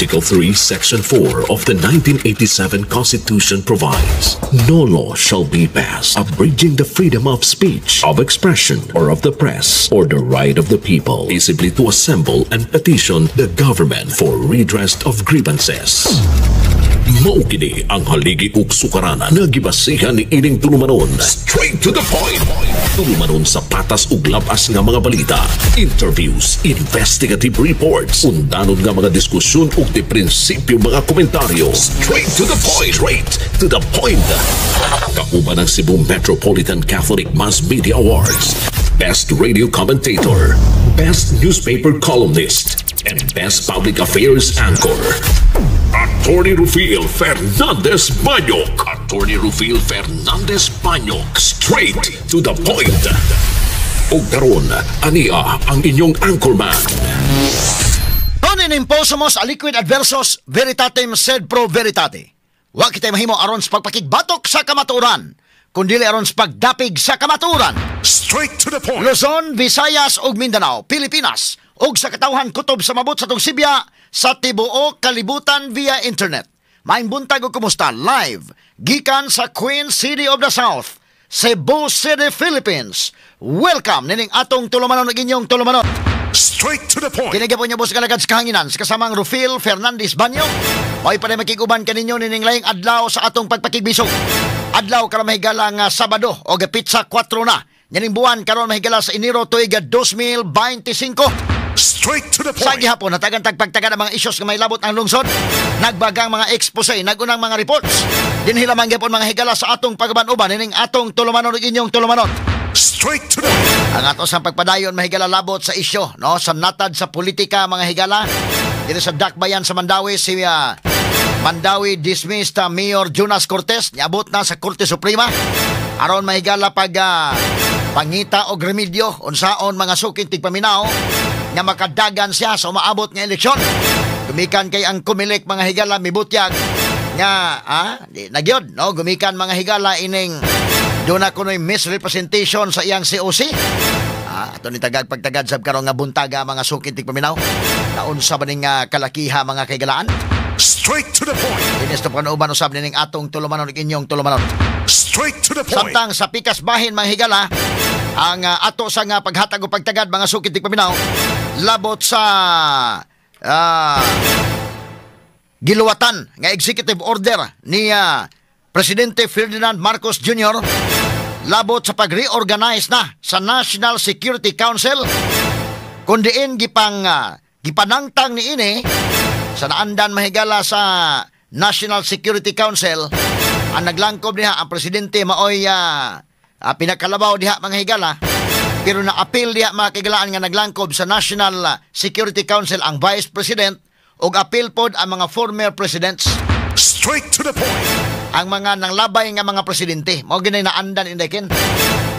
Article 3, Section 4 of the 1987 Constitution provides, "No law shall be passed abridging the freedom of speech, of expression, or of the press, or the right of the people peaceably to assemble and petition the government for redress of grievances." Mao kini ang haligi ug sukaranan nga gibasihan ni ining tulumanon. Straight to the point. Tulumanon sa patas ug labas nga mga balita, interviews, investigative reports, undanon nga mga diskusyon ug di prinsipyo mga komentaryo. Straight to the point. Straight to the point. Kauban ang Cebu Metropolitan Catholic Mass Media Awards, Best Radio Commentator, Best Newspaper Columnist, and Best Public Affairs Anchor. Attorney Rufil Fernandez Banyok. Attorney Rufil Fernandez Banyok. Straight to the point. Ug karon, ania ang inyong anchorman. Non imposumus aliquid adversus veritatem sed pro veritate. Wa kitay mahimo aron sa pagpakigbatok sa kamatuoran, kundi aron sa pagdapig sa kamatuoran. Straight to the point. Luzon, Visayas ug Mindanao, Pilipinas ug sa katawhan kutob sa mabot sa atong sibya sa tibuok kalibutan via internet. Maayong buntag ug kumusta live gikan sa Queen City of the South, Cebu City, Philippines. Welcome nining atong tulumanon ug inyong tulumanon. Straight to the point. Kini gyapon inyong boss galagad sa kahanginan sa kasamang Rufil Fernandez Banyo. May pa makiguban kaninyo nining laing adlaw sa atong pagpakigbisog. Adlaw karon, mahigala, nga Sabado o petsa 4 na nining buwan karon, mahigala, sa Enero tuig 2025. Straight to the Sa point. gihapon, natagan tagpagtagan ang mga isyos nga may labot ang lungsod. Nagbagang mga expose, nagunang mga reports. Dinhi lamang gyapon, mga higala, sa atong pagaban-uban nining atong tulumanon ug inyong tulumanon. Straight to the Ang ato sa pagpadayon, mahigala, labot sa isyo, no, sa natad sa politika, mga higala. Dito sa Dakbayan sa Mandaue, si Mandaue dismissed Mayor Jonas Cortez, niabot na sa Korte Suprema. Aron, mahigala, pag pangita og remedyo unsaon, mga suking tigpaminaw, nga makadagan siya sa umaabot nga eleksyon. Gumikan kay ang Comelec, mga higala, mibutyag nga di nagyod, no, gumikan, mga higala, ining duna kuno'y misrepresentation sa iyang COC. Ato ni tagag pagtagad sab karon nga buntaga, mga suking tigpaminaw. Naunsa ba ning kalakiha, mga kaigalaan? Straight to the point. Dinis to panuuban usab nining atong tulumanon ug inyong tulumanon. Straight to the point. Samtang sa pikas bahin, mga higala, ang ato sa nga paghatag o pagtagad, mga suking tigpaminaw, labot sa giluwatan nga executive order ni Presidente Ferdinand Marcos Jr. labot sa pag-reorganize na sa National Security Council, kun diin gipanangtang ni ini sa naandan, mahigala, sa National Security Council. Ang naglangkob diha ang presidente, maoy pinakalabaw diha, mga higala, pero naapil diha, mga kaigalaan, nga naglangkob sa National Security Council ang Vice President ug apil pod ang mga former presidents. Straight to the point. Ang mga nanglabay nga mga presidente mao ginay naandan indekin,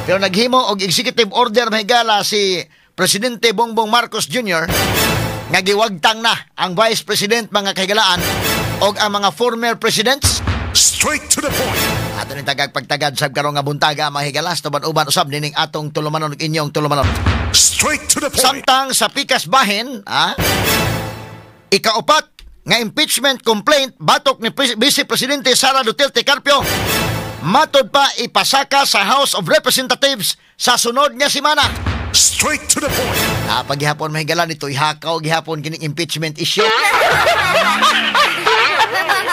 pero naghimo og executive order, mahigala, si Presidente Bongbong Marcos Jr. nga giwagtang na ang Vice President, mga kahigalaan, og ang mga former presidents. Straight to the point. Ato ni tagag pagtagad sab karong nga buntaga, mga higalas, tuban-uban usab nining atong tulumanon ug inyong tulumanon. Straight to the point. Samtang sa pikas bahin, ikaupat nga impeachment complaint batok ni Vice Presidente Sara Duterte Carpio matod pa ipasaka sa House of Representatives sa sunod nga semana. Straight to the point. Paghihapon, mahigala, nito ihakaw gihapon kining impeachment issue.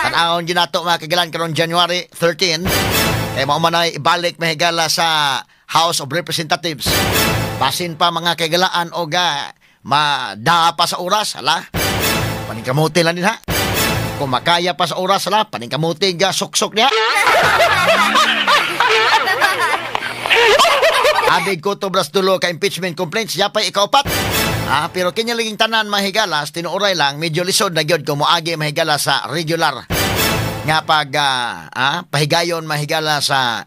Tan-awon ginato, mga kagalan, karon January 13 kay mao man ay ibalik, mahigala, sa House of Representatives. Basin pa, mga kagalaan, og madaa pa sa oras, hala. Paningkamuti lang din ha. Kung makaya pa sa oras, hala, paningkamuti ga suksok niya. Abig ko to bras dulo ka impeachment complaints, yapay ikaupat. Pero kanya laging tanan, mahigalas, tinuoray lang, medyo lisod na gyud kung moagi, mahigala, sa regular nga pag pahigayon, mahigala, sa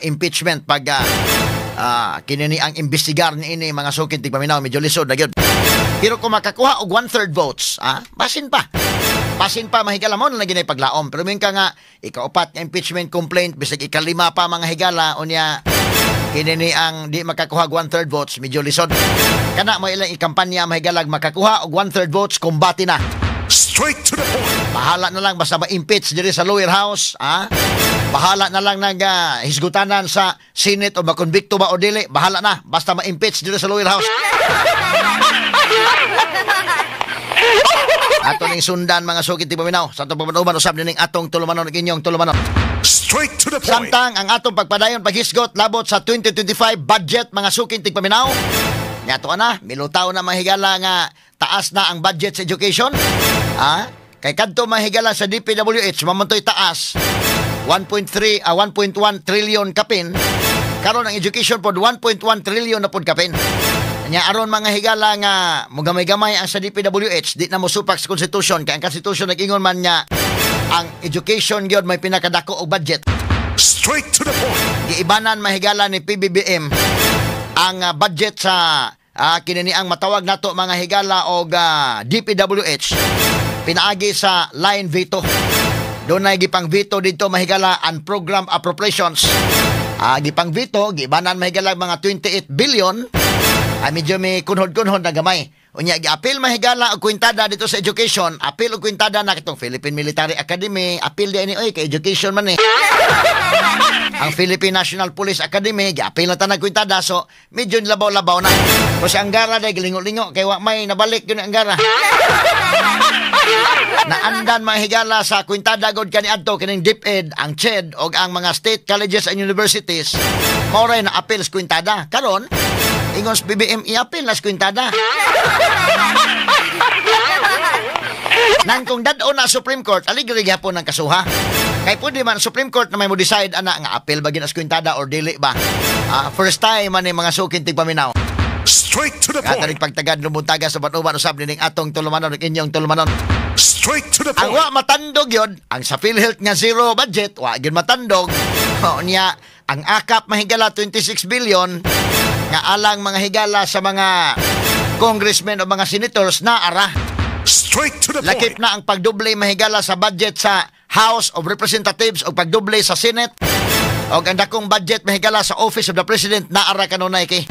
impeachment pag kinini ang imbestigar ni ini, mga sukit tigpaminaw, medyo lisod na gyud. Pero kung makakuha og one-third votes, basin pa. Basin pa, mahigala, mo na ginay paglaom. Pero min ka nga ikaupat nga impeachment complaint, bisag ikalima pa, mga higala, unya kini ni ang di makakuha og one-third votes, medyo lisod. Kana mo ilang ikampanya, mahigalag, makakuha og one-third votes, kumbati na. Straight to the point. Bahala na lang basta ma-impeach diri sa lower house, ha? Bahala na lang nag hisgutanan sa Senate o makonbikto ba o dili, bahala na basta ma-impeach diri sa lower house. Ato ning sundan, mga sukit paminaw, sa atong pagpanuban usab nining atong tulumanon ug inyong tulumanon. Straight to the point. Samtang ang atong pagpadayon paghisgot labot sa 2025 budget, mga suking tigpaminaw. Nga na, milutaw na, mga higala, nga taas na ang budget sa education. Ha? Kay kadto, mga higala, sa DPWH mamantoy taas 1.3 1.1 trillion kapin. Karon ang education pod 1.1 trillion na pod kapin. Nya aron, mga higala, nga mugamay-gamay ang sa DPWH, di na mosupak sa constitution, kay ang constitution nag-ingon man nga ang education gyud may pinakadako og budget. Straight to the point. Giibanan, mahigala, ni PBBM ang budget sa kinini ang matawag nato, mga higala, og DPWH pinaagi sa line veto. Dunay gipang veto dito, mahigala, ang program appropriations. Gipang veto, giibanan, mahigala, mga 28 billion ay medyo may kunhod-kunhod na gamay. Unya giapil, mahigala, og kwintada dito sa education, apil og kwintada na katong Philippine Military Academy, apil di ni oy kay education man eh. Ang Philippine National Police Academy, giapil na tanag kwintada, so medyo labaw-labaw na. Pero si Angara day gilingo-lingo kay wa may nabalik yun ang Angara. Naandan, mga higala, sa kwintada god kaniadto kining DepEd, ang CHED og ang mga state colleges and universities. Mao ray na apil sa kwintada. Karon, ingon sa BBM, i-apil na sa kwintada. Nang kung dad-on na Supreme Court, aligri gyapon ang kasuha. Kay pwede man Supreme Court na may mo decide ana nga apil ba gina sa kwintada or dili ba. First time man ni, mga sukin tigpaminaw. Straight to the Katarig point. Pagtagad lumuntaga sa batuban usab nining atong tulumanon ug inyong tulumanon. Straight to the Ang point. wa matandog yun, ang sa PhilHealth nga zero budget, wa gyud matandog. O niya, ang AKAP, mahigala, 26 billion nga alang, mga higala, sa mga congressmen o mga senators na ara. Straight to the Lakip point. Na ang pagdoble, mahigala, sa budget sa House of Representatives o pagdoble sa Senate. O ang dakong budget, mahigala, sa Office of the President na ara kanunay kay.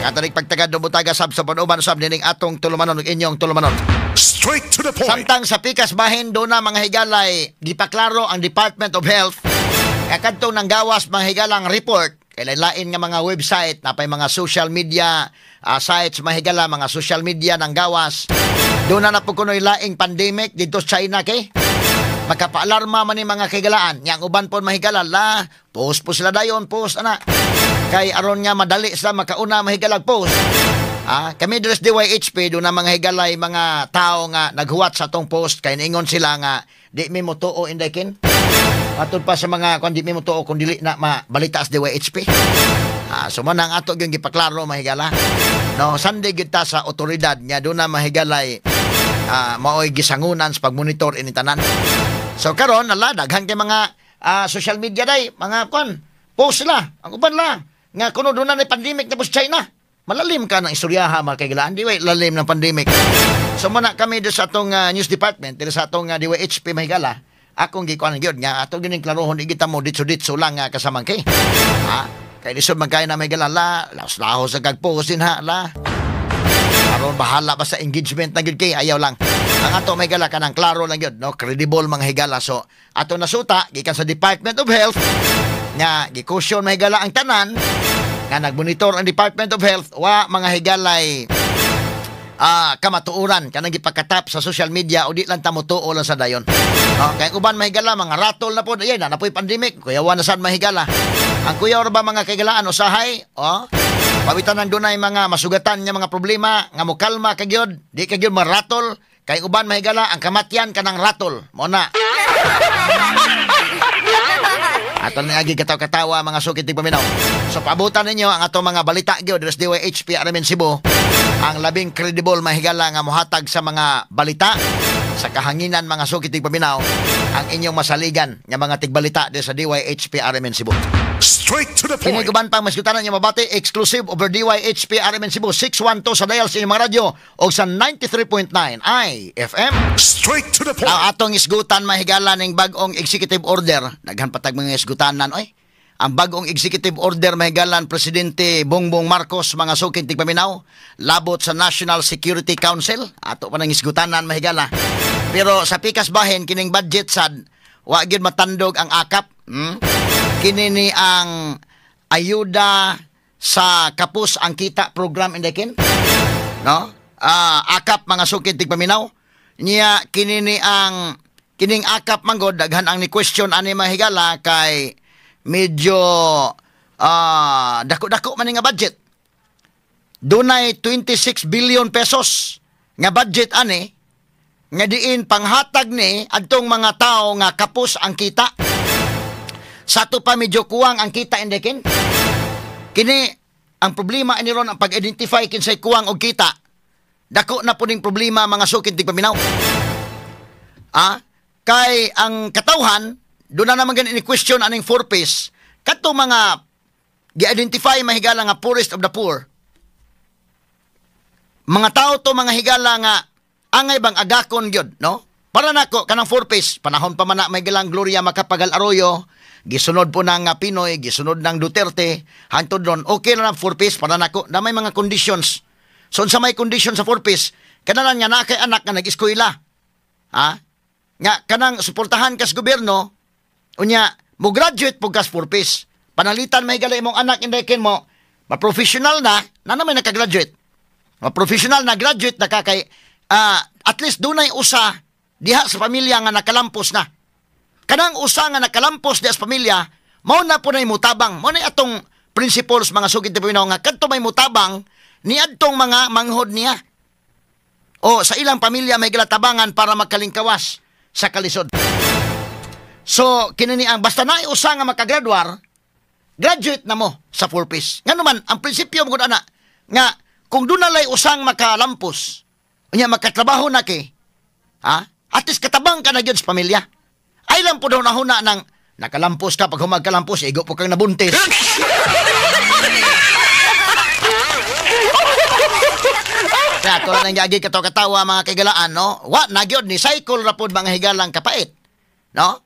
Katarik pagtagad dumutaga sab sa panuban usab nining atong tulumanon ug inyong tulumanon. Straight to the point. Samtang sa pikas bahin do na, mga higalay, gipaklaro ang Department of Health nga kadtong nanggawas, mga higalang report kay lain nga mga website napay mga social media sites, mahigala, mga social media nanggawas. Do na na po kunoy laing pandemic dito sa China kay makapaalarma man ni, mga kaigalaan. Yang uban po, mahigala, la post po sila dayon, post ana kay aron nga madali sila makauna, mahigalag, post. Kami diri sa DYHP, do na, mga higalay, mga tao nga naghuwat sa atong post kay niingon sila nga di mi motuo, inday kin. Atod pa sa mga kung di mi motuo kung dili na mabalita sa DYHP. So man ang ato yung gipaklaro, mahigala. No, sandig gyud ta sa otoridad nga do na, mahigalay, maoy gisangunan sa pagmonitor ini tanan. So karon nala daghan kay mga social media day, mga kwan, post sila, ang uban la nga kuno doon na pandemic na po sa China. Malalim ka ng istoryaha, mga kaigalaan. Di way lalim ng pandemic. So muna kami do sa atong news department, dito sa atong DYHP, mahigala, akong gikuan gyud nga atong gining klarohon, di kita mo ditso-ditso lang nga kasamang kay. Ha? Kay lisod man kay na, mahigala, la, lahos-lahos sa kag-post din ha la. Aron bahala pa sa engagement na gyud kay ayaw lang. Ang ato, mahigala, kanang klaro lang gyud, no, credible, mga higala. So ato nasuta gikan sa Department of Health nga gi-caution, mahigala, ang tanan nga nagmonitor ang Department of Health, wa, mga higalay, kamatuoran kanang gipakatap sa social media o di lang ta motuo lang sa dayon. No, kay uban, mahigala, mga ratol na po, ay na napoy pandemic, kuyawa na sad, mahigala. Ang kuyaw ra ba, mga kaigalaan, usahay, oh, pawitan ng dunay mga masugatan nga mga problema nga mokalma ka gyud, di ka gyud maratol kay uban, mahigala, ang kamatyan kanang ratol. Mo na. Ato na agi katawa-katawa, mga sukit paminaw. So paabutan ninyo ang ato mga balita gyud diri sa DYHP RMN Cebu. Ang labing credible, mahigala, nga mohatag sa mga balita sa kahanginan, mga sukit paminaw, ang inyong masaligan nga mga tigbalita diri sa DYHP RMN Cebu. Straight to the Kini point. Guban pang masgutanan niyo mabati exclusive over DYHP RMN Cebu 612 sa dial sa inyong mga radyo o sa 93.9 IFM. Straight to the point. Ang atong isgutan, mahigala, ning bag-ong executive order. Daghan patag mga isgutanan oy. Ang bag-ong executive order, mahigalan, Presidente Bongbong Marcos, mga suking tigpaminaw, labot sa National Security Council. Ato pa nang isgutanan, mahigala. Pero sa pikas bahin kining budget sad wa gyud matandog ang AKAP. Kini ni ang ayuda sa Kapos ang Kita program, indekin. No? AKAP, mga sukid tigpaminaw. Niya kini ni ang kining AKAP manggod daghan ang ni question ani, mga higala, kay medyo dako-dako man ni nga budget. Dunay 26 billion pesos nga budget ani nga diin panghatag ni adtong mga tao nga kapos ang kita. Sa ato pa medyo kuwang ang kita, indekin. Kini ang problema ani ron, ang pag-identify kinsay kuwang og kita. Dako na po ning problema, mga sukid tigpaminaw. Kay ang katawhan doon na naman gani ni question aning 4Ps kadto mga gi-identify, mahigala, nga poorest of the poor. Mga tao to, mga higala, nga angay bang agakon gyud, no? Para nako kanang 4Ps, panahon pa man na may galang Gloria Macapagal Arroyo, gisunod po ng PNoy, gisunod ng Duterte, hantod ron, okay na lang 4Ps para nako na may mga conditions. So unsa may condition sa 4Ps? Kanalan nga naa kay anak nga nag-eskwela. Ha? Nga kanang suportahan kas gobyerno, unya mo graduate po kas 4Ps. Panalitan, may gala, imong anak, indekin mo, ma-professional na, na naman nakagraduate. Ma-professional na, graduate na ka kay at least dunay usa diha sa pamilya nga nakalampos na. Kanang usa nga nakalampos diha sa pamilya, mao na po na mutabang. Mao na atong principles, mga sugid na nga kadto may mutabang ni adtong mga manghod niya. O sa ilang pamilya may gilatabangan para makalingkawas sa kalisod. So, kini ni ang basta na usa nga makagraduar, graduate na mo sa 4Ps. Nga naman, ang prinsipyo mo ana, nga kung doon nalay usang makalampos, unya makatrabaho na kay, ha? At least katabang ka na gyud sa pamilya. Ay lang po daw nahuna ng nakalampos ka, pag humagkalampos, igo po kang nabuntis. Kaya tulad ng gagi katawa-katawa, mga kaigalaan, no? Wa na gyud ni cycle ra pod, mga higalang, kapait. No?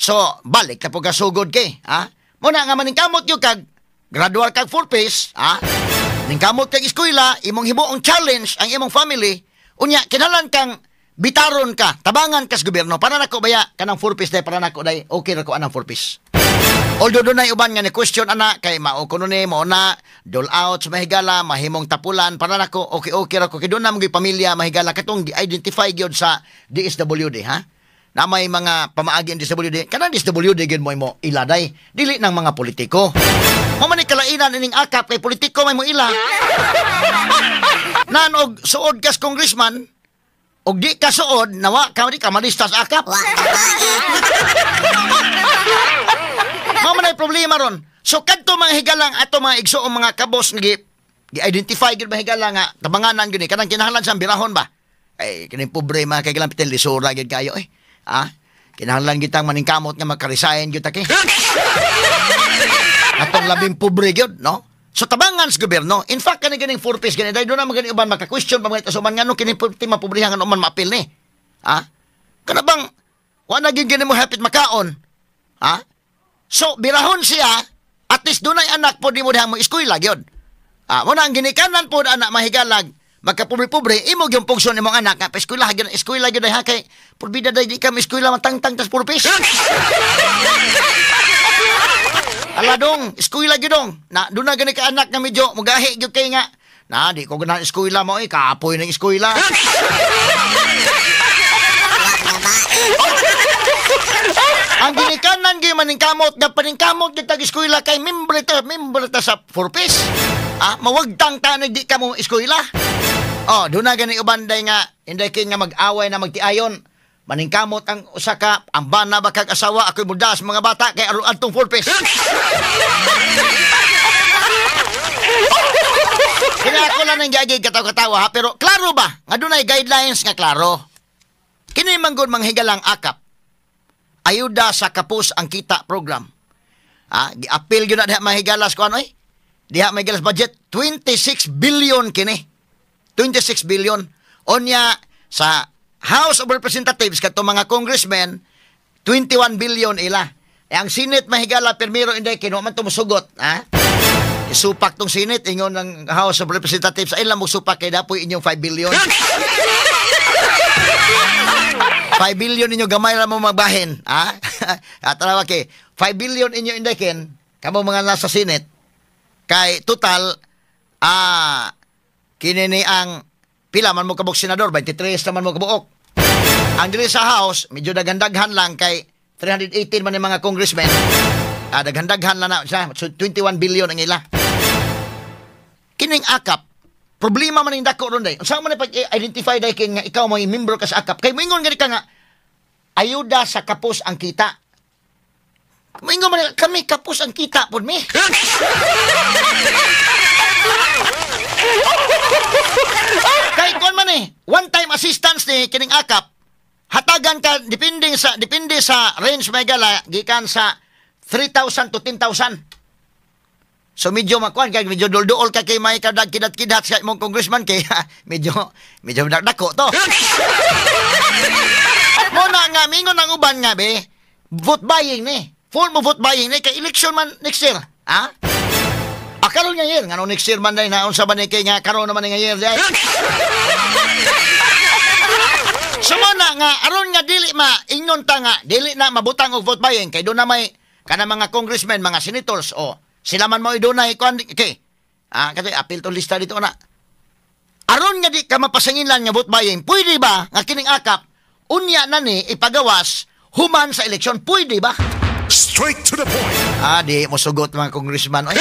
So, balik na po kasugod kay, ha? Muna nga maningkamot gyud kag gradual kag 4Ps, ha? Ningkamot kag eskwela, imong himuong challenge ang imong family, unya kinahanglan kang bitaron ka, tabangan kas gobyerno. Para nako baya kanang 4Ps day, para nako day okay ra ko anang 4Ps. Although dunay uban nga ni question ana kay mao kuno ni mao na dole out sa mahigala, mahimong tapulan, para nako okay okay ra ko kay doon na mga pamilya, mahigala, katong gi-identify gyud sa DSWD, ha? Na may mga pamaagi ang DSWD, kanang DSWD gyud mo imo iladay, dili ng mga politiko. Mo man ni kalainan ining AKAP kay politiko may mo ila. Nan og suod kas congressman og di ka suod, nawa ka, di ka malista sa AKAP. Mao man ay problema ron. So kadto mga higalang ato mga igsoong mga kabos nga gi-identify gyud, mahigala, nga tabanganan gyud ni kanang kinahanglan sa birahon ba. Ay kining pobre, mga kaigalang, pitel lisura gyud kayo eh. Ah, kinahanglan gitang maningkamot nga makaresign gyud ta kay. Atong labing pobre gyud, no? So tabangan sa gobyerno. In fact, kani ganing 4Ps gani dahil doon na magani uban maka-question pa mga ito man ngano kini ti mapobrihan nga man maapil ni. Ha? Kana bang wa na gyud gani mo hapit makaon? Ha? So birahon siya, at least dunay anak po di mo diha mo eskwela gyud. Ah, mo na ang ginikanan po anak, mahigalag, magkapobre-pobre imo gyud pugson imong anak nga pa-eskwela gyud, eskwela gyud ha, kay purbida day di ka eskwela matangtang tas 4Ps. Ala dong, eskwela gyud dong. Na doon na gani ka anak nga medyo mugahi gyud kay nga. Na di ko ganahan eskwela mo eh, kapoy ng eskwela. Ang ginikanan gyud maningkamot nga paningkamot gyud tag eskwela kay membre ta sa 4Ps. Ah, mawagtang ta di ka mo eskwela. Oh, doon na gani uban day nga inday kay nga mag-away na magtiayon. Maningkamot ang usa ka, ang bana ba kag asawa, ako'y mudas mga bata kay aron adtong 4Ps. Kaya ako lang ang gagi katawa-katawa ha, pero klaro ba nga dunay guidelines nga klaro. Kini man gud manghigalang AKAP. Ayuda sa Kapos ang Kita program. Ah, gi-appeal gyud na diha mahigalas ko ano eh. Diha mahigalas budget 26 billion kini. 26 billion. Onya sa House of Representatives kadto mga congressmen 21 billion ila. Eh, ang Senate, mahigala, pirmiro inday kinuha man tumusugot, ha? Isupak tong Senate ingon ng House of Representatives ay lang mo supak kay dapoy inyong 5 billion. 5 billion ninyo gamay ra mo magbahin, ha? At tanawa kay 5 billion inyo indekin kamo mga nasa Senate kay total kini ni ang pila man mo kabuk senador, 23 naman mo kabuok. Ang diri sa House medyo daghan-daghan lang kay 318 man yung mga congressmen. Daghan-daghan lang na siya, so 21 billion ang ila. Kining AKAP, problema man ning dako ron day. Unsa man pag-identify day kin nga ikaw mo member ka sa AKAP? Kay moingon gani ka nga ayuda sa kapos ang kita. Moingon man kami kapos ang kita pud mi. Kay kon man eh, one time assistance ni kining AKAP. Hatagan ka depende sa range megala gikan sa 3,000 to 10,000. So medyo makuan kay medyo dulduol ka kay may kadag kidat-kidat sa imong congressman kay medyo medyo dako to. Mo na nga mingon ang uban nga be, vote buying ni. Full mo vote buying ni kay election man next year. Ha? Ah, karon nga year, ngano next year man day na unsa ba ni kay nga karon naman nga year day. So mo na nga aron nga dili ma ingnon ta nga dili na mabutang og vote buying kay do na may kana mga congressmen, mga senators o sila man mo idunay kuan kay. Kasi apil to lista dito na. Aron nga di ka mapasanginlan nga vote buying, pwede ba nga kining AKAP unya na ni ipagawas human sa eleksyon, pwede ba? Straight to the point. Di mo sugot mga congressman. Oy.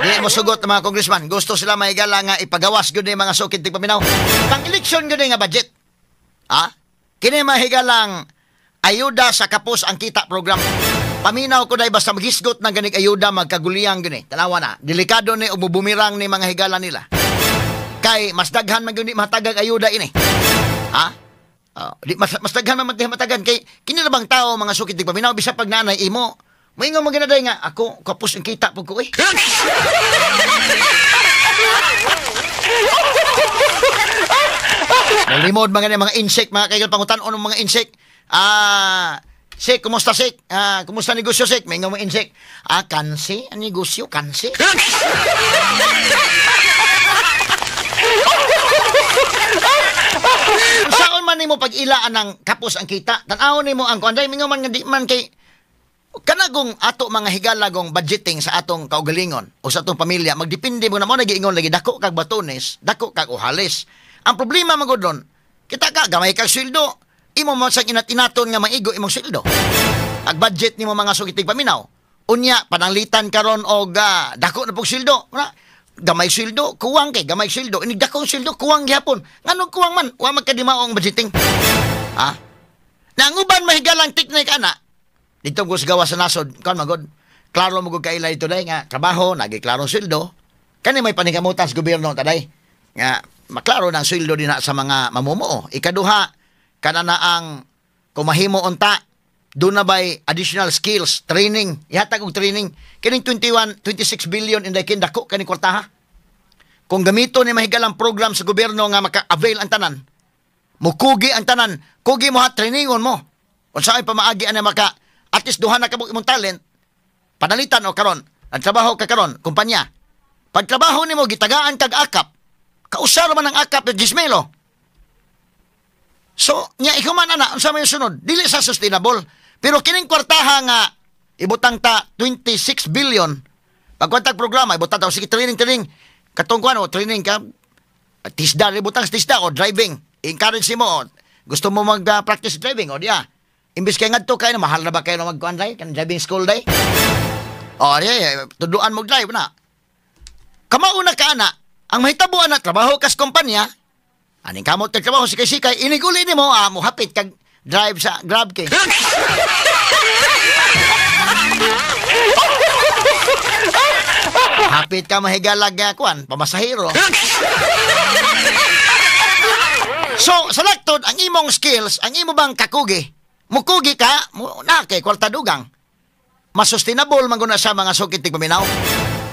Di mo sugot mga congressman. Gusto sila mahigala nga ipagawas gyud ni mga sukid tigpaminaw. Pang-eleksyon gyud nga budget. Kini mahigalang ayuda sa kapos ang kita program. Paminaw ko dahil basta maghisgot ng ganig ayuda magkaguliyang gani. Tanawa na, delikado ni o bubumirang ni mga higala nila. Kay mas daghan man gyud ni matagag ayuda ini. Ha? Di, mas daghan man matagan kay kini na bang tao mga sukid tigpaminaw bisa pag nanay imo. Moingon man ginaday nga ako kapos ang kita pug ko eh. Nalimod mga ni mga insect mga kaigal pangutan-on mga insect. Sik, kumusta sik? Kumusta negosyo sik? May mga insect. Kansi? Ang negosyo, kansi? Saan man nimo pag-ilaan ng kapos ang kita? Tan-awon nimo ang kuan day mingon man nga di man kay kanagong ato mga higalagong budgeting sa atong kaugalingon o sa atong pamilya, magdepende mo na mo nagiingon lagi dako kag batones, dako kag uhales. Ang problema man gud ron, kita ka gamay kag sweldo, imo man sang inat-inaton nga maigo imong sweldo. Ag budget nimo mga sugitig paminaw. Unya pananglitan karon og dako na pug sweldo. Una, gamay sweldo, kuwang kay gamay sweldo. Inig dakong sweldo, kuwang gihapon. Nganong kuwang man? Wa magkadimao ang budgeting. Ha? Na ang uban mahigalang teknik ana. Dito ko sa gawa sa nasod, kan magod. Klaro mo gud kaila ito day nga trabaho, nagi klarong sweldo. Kani may paningkamutan sa gobyerno taday nga maklaro ng sweldo dinha sa mga mamumuo. Ikaduha, kana na ang kumahimo unta, doon na ba'y additional skills, training, ihatag og training. Kining 21, 26 billion inday kin dako kaning kwartaha. Kung gamito ni mahigalang program sa gobyerno nga maka-avail ang tanan, mukugi ang tanan, kugi mo ha, trainingon mo. Unsa ay pamaagi ana maka at least duha na kabuk imong talent, panalitan o karon, ang trabaho ka karon, kumpanya. Pagtrabaho nimo gitagaan kag akap, kausar man ang akap ng Gismelo. So, nya ikaw man ana, unsa may sunod? Dili sa sustainable. Pero kining kwartaha nga ibutang ta 26 billion. Pagkwantag programa, ibutang ta sige training training. Katong kuan o training ka tisda ibutang tisda o driving. Encourage mo o, gusto mo mag-practice driving o diya. Imbis kay ngadto kay mahal na ba kayo magkuan day kan driving school day? O diya, tuduan mo drive na. Kamauna ka ana, ang mahitabo ana trabaho kas kumpanya. Aning kamot kag trabaho sikay-sikay, iniguli nimo mo hapit kag drive sa Grab kay. Hapit ka mahigalag kuan, pamasahero. So, sa laktod ang imong skills, ang imo bang kakugi? Mukugi ka, mo, na kay kwarta dugang. Mas sustainable man guna sa mga sukit tigpaminaw.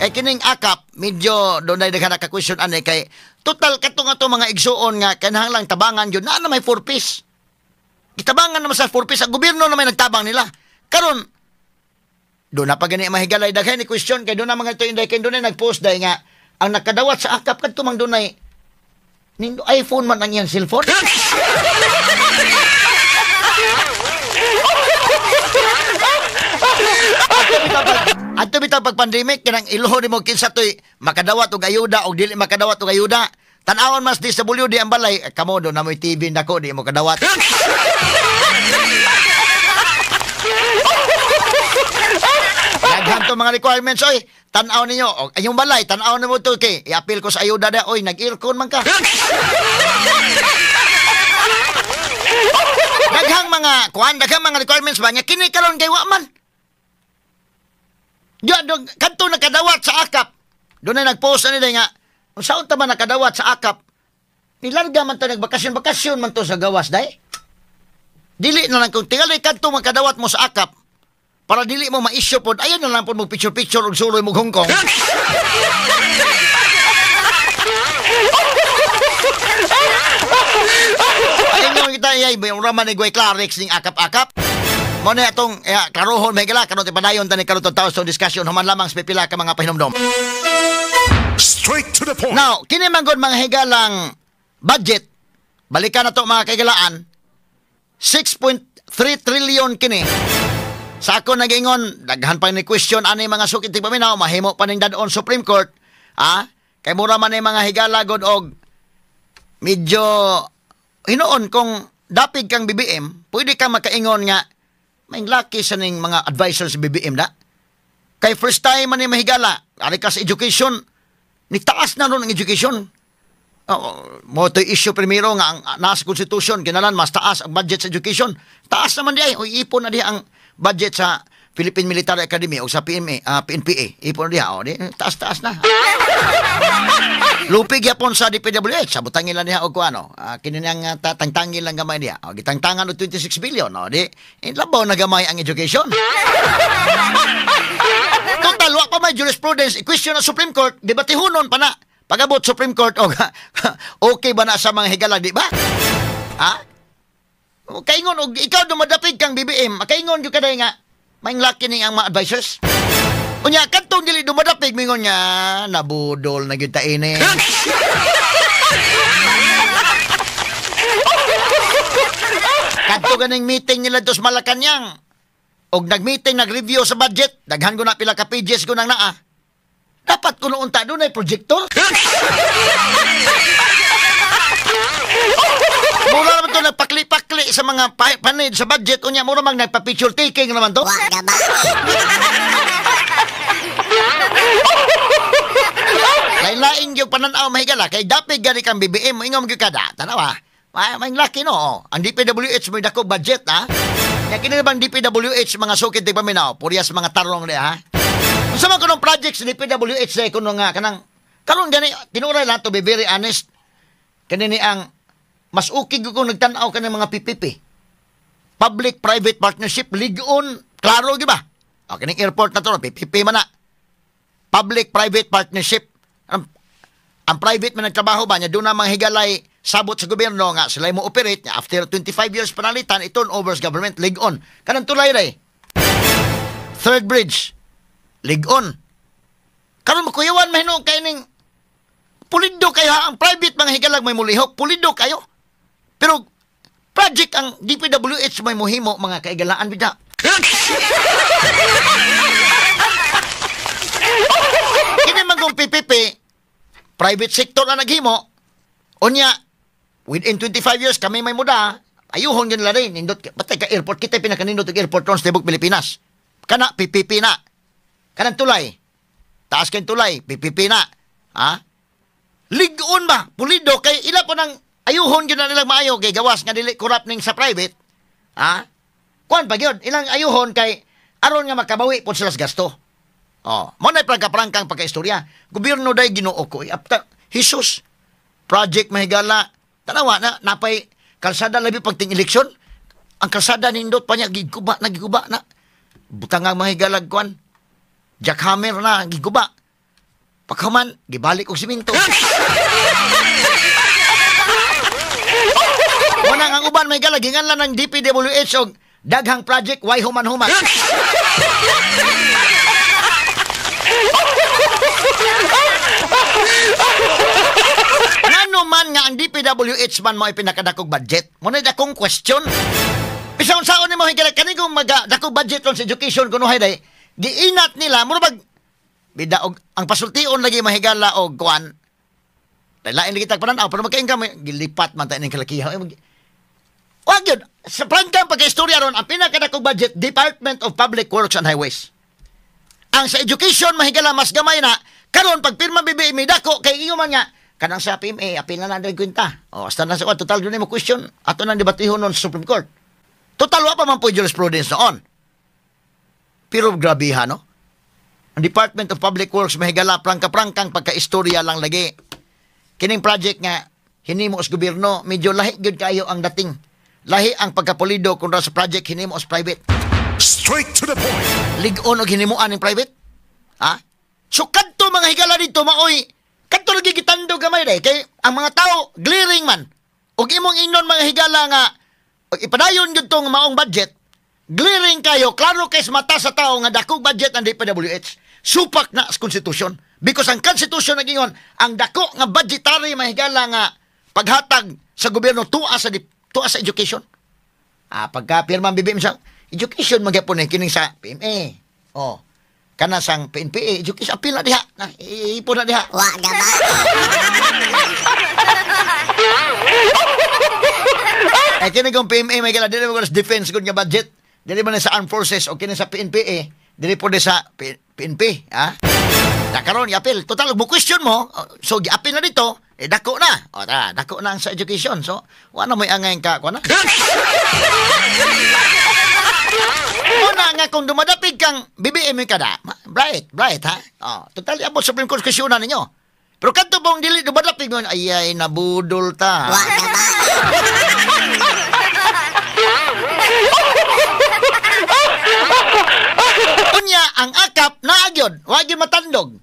Eh kining akap medyo dunay daghan ka question ani kay total katong ato mga igsuon nga kinahanglang tabangan gyud naa na may 4 piece. Gitabangan naman sa 4 piece ang gobyerno na may nagtabang nila. Karon do na pa gani mahigalay daghan ni question kay do na mga ito inday kay do na nagpost day nga Ang nakadawat sa akap kadto mang dunay nindo iPhone man ang iyang cellphone. Adto bitaw pag pandemic kanang iloho nimo kinsa toy makadawat og ayuda og dili makadawat og ayuda. Tan-awon mas DSWD ang balay, kamo do na moy TV nako di mo kadawat. Daghan to mga requirements oy. Tan-aw ninyo og inyong balay, tan-aw nimo to kay i-appeal ko sa ayuda da oy, nag-aircon man ka. Daghang mga kuan, daghang mga requirements ba nya kini karon kay wa man. Diyan dong kadto nakadawat sa akap. Doon ay nagpost ani nga unsaon ta man nakadawat sa akap? Nilarga man ta nagbakasyon-bakasyon man to sa gawas day. Dili na lang kung tingali kadto makadawat mo sa akap para dili mo ma-issue pod, ayon na lang pod mo picture-picture og suloy mo Hong Kong. Ayun mo kita ay may man ni Gway Clarix ning akap-akap. Mo na atong klarohon may gala karon padayon tani karon tong taos discussion human lamang sa pipila ka mga pahinomdom. Straight to the point. Now, kini man gud mga higalang budget. Balikan na to mga kaigalaan. 6.3 trillion kini. Sa ako nagingon, daghan pa ni question ani mga sukit tigpaminaw, mahimo pa ning dadon Supreme Court. Ah, kay mura man ni mga higala gud og medyo hinuon kung dapig kang BBM, pwede kang makaingon nga may laki sa ning mga advisors sa BBM da. Kay first time man ni mahigala, ari ka sa education, nitaas na ron ang education. Mo to issue primero nga ang nasa constitution kinalan mas taas ang budget sa education. Taas naman di ay, o ipon na di ang budget sa Philippine Military Academy o sa PMA, PNPA. Ipon na diha, o di taas-taas na. Lupi gyapon sa DPWH, sabutangin lang diha og kuano. Kini nang tangtangin lang gamay diha. O gitangtangan og 26 billion, o di labaw na gamay ang education. Total wa pa may jurisprudence, i-question na Supreme Court, debatehonon pa na. Pagabot Supreme Court og okay ba na sa mga higala, di ba? Ha? Kaingon og ikaw dumadapig kang BBM, makaingon gyud ka day nga maing laki ning ang mga advisors. Unya kadtong dili dumadapig mingon nga nabudol na gyud ta ini. Kadto ganing meeting nila dos Malacañang. Og nag-meeting nag-review sa budget, daghan ko na pila ka pages ko nang naa. Dapat kuno unta dunay projector. Mura naman to nagpakli-pakli sa mga panid sa budget. Unya, mura mang nagpa-picture taking naman to. Lain-lain yung pananaw mahigala. Kay dapig gani kang BBM, ingom gyud kada. Tanawa. May laki no. Ang DPWH may dako budget ha. Kaya kini bang DPWH mga sukit di paminaw? Puriyas mga tarong di ha. Unsa man kunong projects DPWH dai kuno nga kanang karon gani tinuray lang to be very honest. Kani ni ang mas okay kung nagtan-aw ka ng mga PPP. Public-private partnership, ligon, klaro, di ba? O, kining airport na to, PPP man na. Public-private partnership. Ang private man nagtrabaho ba niya, doon na mga higalay sabot sa gobyerno nga, sila mo operate niya. After 25 years panalitan, ito over sa government, ligon. Kanang tulay ray. Third bridge, ligon. Karon makuyawan mahino kay ning pulido kayo ha, ang private mga higalag may mulihok, pulido kayo. Pero project ang DPWH may muhimo mga kaigalaan bida. Kini man kung PPP, private sector ang naghimo, unya, within 25 years kami may muda, ayuhon yun la rin, nindot, patay ka airport, kita pinakanindot ang airport ron sa Tibok, Pilipinas. Kana, PPP na. Kanang tulay, taas kayong tulay, PPP na. Ha? Ligon ba? Pulido kay ila po nang ayuhon yun na nilang maayo kay gawas nga dili corrupt ning sa private. Ha? Kuan pa gyud ilang ayuhon kay aron nga makabawi pod sila sa gasto. Oh, mo na prangka-prangkang pagkaistorya. Gobyerno day Ginoo ko. Apta Jesus project mahigala. Tanawa na napay kalsada labi pagting eleksyon. Ang kalsada nindot pa niya giguba na giguba na. Butang ang mahigalag kuan. Jackhammer na giguba. Pagkaman, gibalik og simento. Unang ang uban may galagingan lang ng DPWH og daghang project, why human-human. Ngano man nga ang DPWH man mo ay pinakadakog budget? Mo na dakong question. Bisan unsaon nimo higala kani kung maga dakog budget ron sa education kuno hay day, giinat nila mura bag bida og ang pasultion lagi mahigala og kuan. Lain lagi tag panan-aw pero magkain ka gilipat man ta ning kalakiha. Wag yun. Sa prangkang pagka-istorya ron, ang pinakadakog budget, Department of Public Works and Highways. Ang sa education, mahigala, mas gamay na, karon pag pirma BBM, may dako, kay inyo man nga, kanang sa PMA, apil na lang kwenta. O, hasta na sa total, doon mo question, ato nang debatihon nun sa Supreme Court. Total, wa pa man po jurisprudence noon. Pero grabe ha, no? Ang Department of Public Works, mahigala, prangka-prangkang pagka-istorya lang lagi. Kining project nga, hinimo sa gobyerno, medyo lahi gyud kayo ang dating. Lahi ang pagkapulido kontra sa project hinimo sa private. Straight to the point. Lig-on og hinimuan ng private. Ha? So kadto mga higala dito maoy kadto lagi gitando gamay day kay ang mga tao glaring man. Og imong ingnon mga higala nga og ipadayon gyud tong maong budget, glaring kayo, klaro kay sa mata sa tao nga dakong budget ang DPWH. Supak na sa konstitusyon. Because ang konstitusyon nagingon ang dako nga budgetary mga higala nga paghatag sa gobyerno tuwa sa education. Ah, pagka pirma ang BBM sa education magyapon eh kining sa PMA. Oh. Kana sang PNPA, education apil na diha. Na iipon na diha. Wa gaba. Eh kini kong PMA may gala dili mo defense gud nga budget. Dili man sa armed forces o kini sa PNPA, dili po sa PNP, ha? Na karon i-appeal. Total mo question mo, so gi-appeal na dito, eh dako na. O ta, dako na ang sa education. So, wala mo'y angay ka kuan na. Una nga kung dumadapig kang BBM ka da, bright, bright ha. Oh, total abot Supreme Court question na ninyo. Pero kadto bong dili dumadapig mo, ay ay nabudol ta. Wa gaba. Unya ang akap naagyod, wa gyud matandog.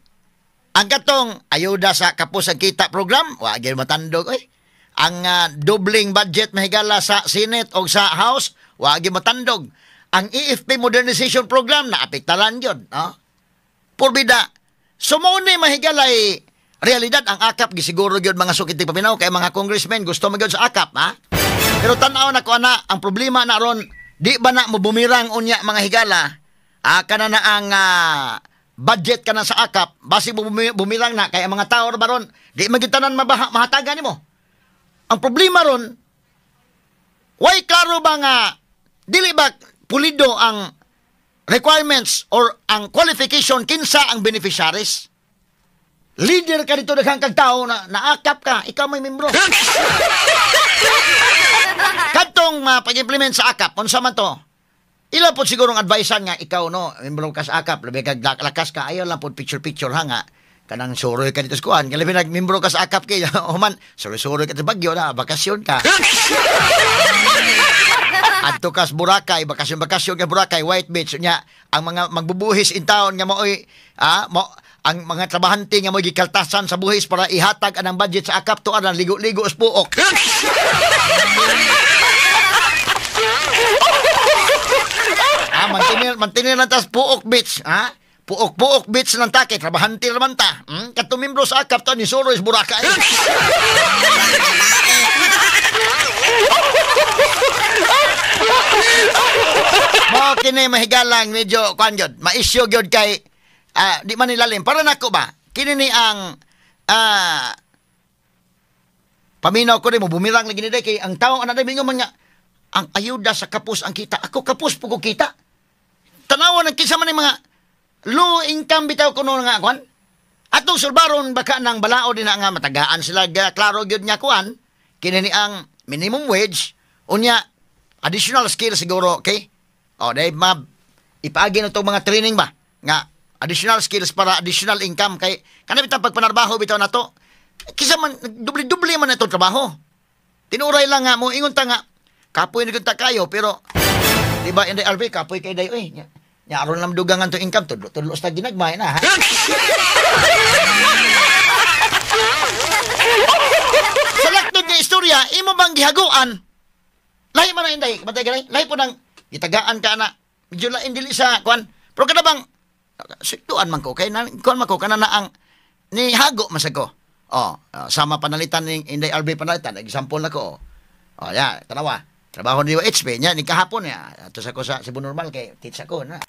Ang katong ayuda sa Kapos ang Kita program, wa gyud matandog oy. Ang doubling budget mahigala sa Senate o sa House, wa gyud matandog. Ang EFP modernization program naapektaran gyud, no? Purbida. So mao ni mahigalay realidad ang akap gisiguro gyud mga sukit paminaw kay mga congressmen gusto man gyud sa akap, ha? Pero tan-aw na ko ana ang problema na ron, di ba na mo bumirang unya mga higala? Ah, kana na ang budget kana sa akap, basi bumirang na kay ang mga tao ba ron, di man gyud tanan mahatagan nimo. Ang problema ron, way klaro ba nga dili ba pulido ang requirements or ang qualification kinsa ang beneficiaries? Leader ka dito daghang kag tao na naakap ka, ikaw may membro. Kadtong pag-implement sa akap, unsa man to? Ila po sigurong advisean nga ikaw no, membro ka sa akap, labi kag lakas ka, ayaw lang po picture-picture ha nga. Kanang suroy ka dito sa kuan, labi nag membro ka sa akap kay human, suroy-suroy ka sa Bagyo na, bakasyon ka. Adto ka sa Boracay, bakasyon-bakasyon ka Boracay, White Beach nya, ang mga magbubuhis in town nga maoy mo ang mga trabahante nga mo'y gikaltasan sa buhis para ihatag anang budget sa akap to anang ligo-ligo sa puok. Ah, mantinil lang tas Puok Beach, ha? Puok-puok beach lang ta kay trabahante raman ta. Hmm? Kadto membro sa akap to ni Suro is Boracay. Mo kini mahigalang medyo kuan gyud, maisyu gyud kay di man nilalim. Para nako ba? Kini ni ang paminaw ko mo bumirang lagi ni day kay ang tao ana day mingon man nga ang ayuda sa kapos ang kita. Ako kapos po ko kita. Tanawan ang kinsa man ni mga low income bitaw kuno nga kuan. Atong sulbaron baka nang balao din na nga matagaan sila klaro gyud nga kuan. Kini ni ang minimum wage unya additional skill siguro, okay? O day ma ipaagi na tong mga training ba nga additional skills para additional income kay kana bitang pagpanarbaho bitaw nato. Kisa man dubli-dubli man itong trabaho. Tinuray lang nga mo ingon ta nga kapoy na gyud ta kayo pero di ba Inday RV kapoy kay day oy. Nya aron lang dugangan tong income tudlo sa ginagmay na ha. Sa laktod nga istorya imo bang gihaguan? Lahi man na Inday, batay ganay. Lahi po nang gitagaan ka na. Medyo lain dili sa kuan. Pero kada bang siktuan man ko kay na kuan man ko kana na ang Ni hago man ko. Oh, sama panalitan ning Inday RB panalitan, example na ko. Oh, ya, tanawa. Trabaho ni HP nya ni kahapon ya. Ato sa ko sa Cebu Normal kay teach ako na.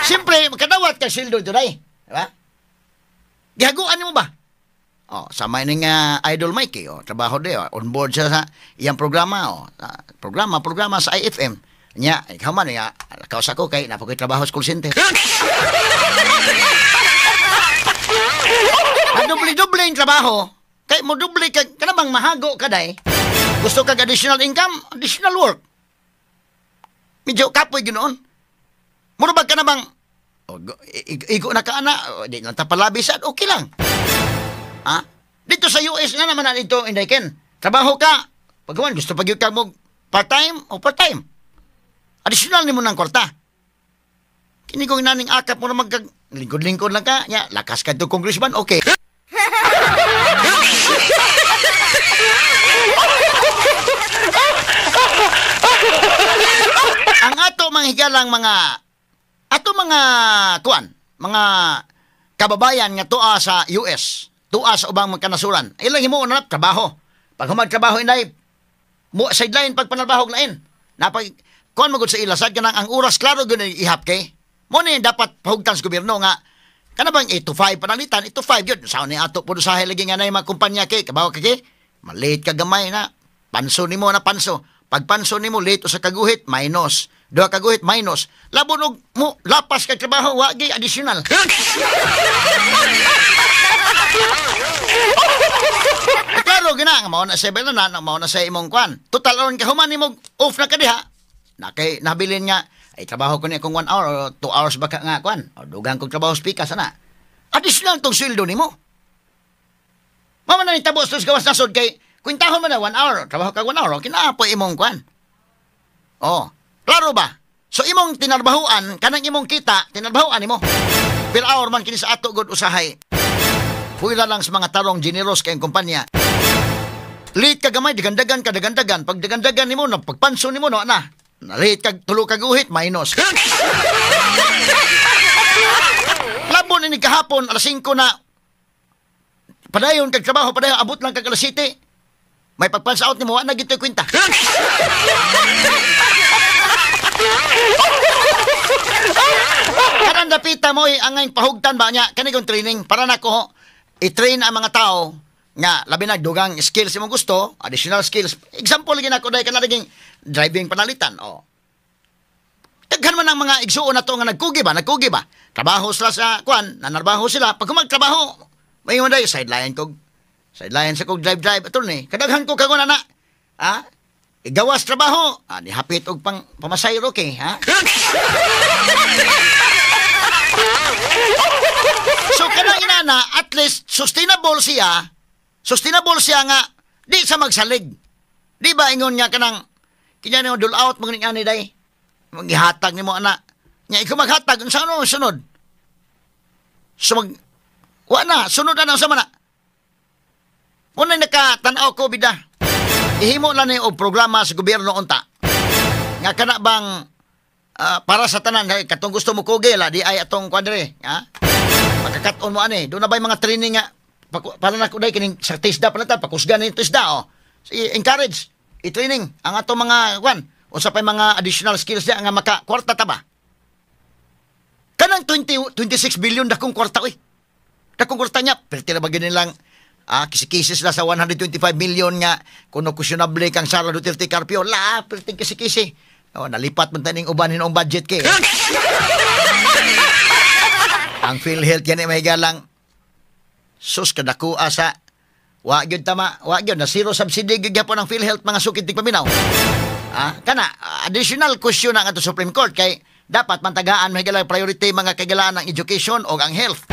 Siyempre, makadawat ka sweldo dunay, di ba? Gihaguan nimo ba? Oh, sama ning Idol Mikey, oh, trabaho di, oh, on board siya sa iyang programa, oh, programa sa IFM. Nya, ikaw man ya, kausa ko kay napokoy trabaho sa call center. Doble-doble ang trabaho, kay mo doble ka kanabang mahago ka day. Gusto kag additional income, additional work. Medyo kapoy ginoon. Mura ba ka na bang oh, igo na ka ana, oh, di lang tapalabi sad, okay lang. Ha? Dito sa US nga naman na dito, Inday Ken. Trabaho ka, pagkawan, gusto pag ka mo part-time o part-time. Additional nimo ng kwarta. Kini kong naning akap mo na magkag lingkod-lingkod lang ka, nya, lakas ka to congressman, okay. Ang ato mga higalang mga ato mga kuan, mga kababayan nga tuwa sa US, tuwa sa ubang mga kanasuran. Ilang himuon na trabaho. Pag humag trabaho inay mo sideline pag panalbahog lain. Napag kuan magud sa ila sad kanang ang oras klaro gyud ihap kay. Mo ni dapat pahugtan sa gobyerno nga kana bang 8 to 5 panalitan, 8 to 5 gyud. Sa ni ato pud usahay lagi nga nay mga kumpanya kay kabaw ka kay malate ka gamay na panso nimo na panso. Pag panso nimo late usa ka guhit minus, duha ka guhit minus. Labon og mo lapas kag trabaho wa gyud additional. Klaro gina nga mao na sa na mao na sa imong kwan. Total aron ka human nimo off na ka diha. Na kay nabilin nga ay trabaho ko ni akong 1 hour o 2 hours ba ka nga kwan. O dugang kog trabaho speaker sana. Additional tong sweldo nimo. Mama na ni tabos tos gawas nasod kay kwintahon man na 1 hour, trabaho ka 1 hour, kinaapoy imong kwan. Oh, klaro ba? So imong tinarbahuan, kanang imong kita, tinarbahuan nimo. Per hour man kini sa ato god usahay. Puwila lang sa mga tarong generous kayong kumpanya. Late ka gamay, dagandagan ka, dagandagan. Pag dagandagan nimo, pagpanso nimo, no, na. Late ka, tulo ka guhit, minus. Labon ini kahapon, alas 5 na. Padayon kag trabaho, padayon, abot lang kag alas 7. May pagpansa out nimo, wa na gito'y kwenta. Kanang dapita mo, ang pahugtan ba niya, kani kong training, para na ko, i-train ang mga tao nga, labi na, dugang skills imong gusto, additional skills. Example, lagi na ko, dahil ka na naging driving panalitan, oh. Daghan man ang mga igsuon na to nga nagkugi ba, nagkugi ba? Trabaho sila sa, kuan, nanarbaho sila. Pag magtrabaho, may ingon dahil, sideline ko, sideline sa kog drive-drive, ato ni, kadaghan ko kagon na, ha? Igawas trabaho, ah, nihapit og pang pamasayro kay, ha? So, kanang inana, at least, sustainable siya nga, di sa magsalig. Di ba, ingon nga kanang, kanya nyo, dul out, mga ni day, maghihatag ni mo, anak. Nga, ikaw maghatag, saan mo sunod? So, mag, wa na, sunod na sa mana. Unay nakatanaw ko, bida. Ihimo lang ni og programa sa gobyerno unta. Nga kana bang para sa tanan, katong gusto mo kugi, la, di ay atong kwadre, ha? Pagkakat-on mo ani, doon na ba'y mga training nga, para na ko day, kining sa TISDA pala ta, pakusgan ni TISDA, oh. So, encourage, i-training, ang atong mga, kwan, unsa pa'y mga additional skills niya, nga maka-kwarta ta ba? Kanang 20, 26 billion dakong kwarta, oy. Dakong kwarta niya, pero tila ba ganun lang, kisi-kisi sila sa 125 million nga, kuno questionable kang Sara Duterte Carpio, la, perting kisi-kisi. Oh, nalipat man taning uban hinuong budget kay. Ang PhilHealth yan ay may galang. Sus, kadako asa. Wa gyud tama, wa gyud na zero subsidy gyud gyapon ang PhilHealth mga sukid tigpaminaw. Ah, kana additional question na nga to Supreme Court kay dapat mantagaan may galang priority mga kagalaan ng education o ang health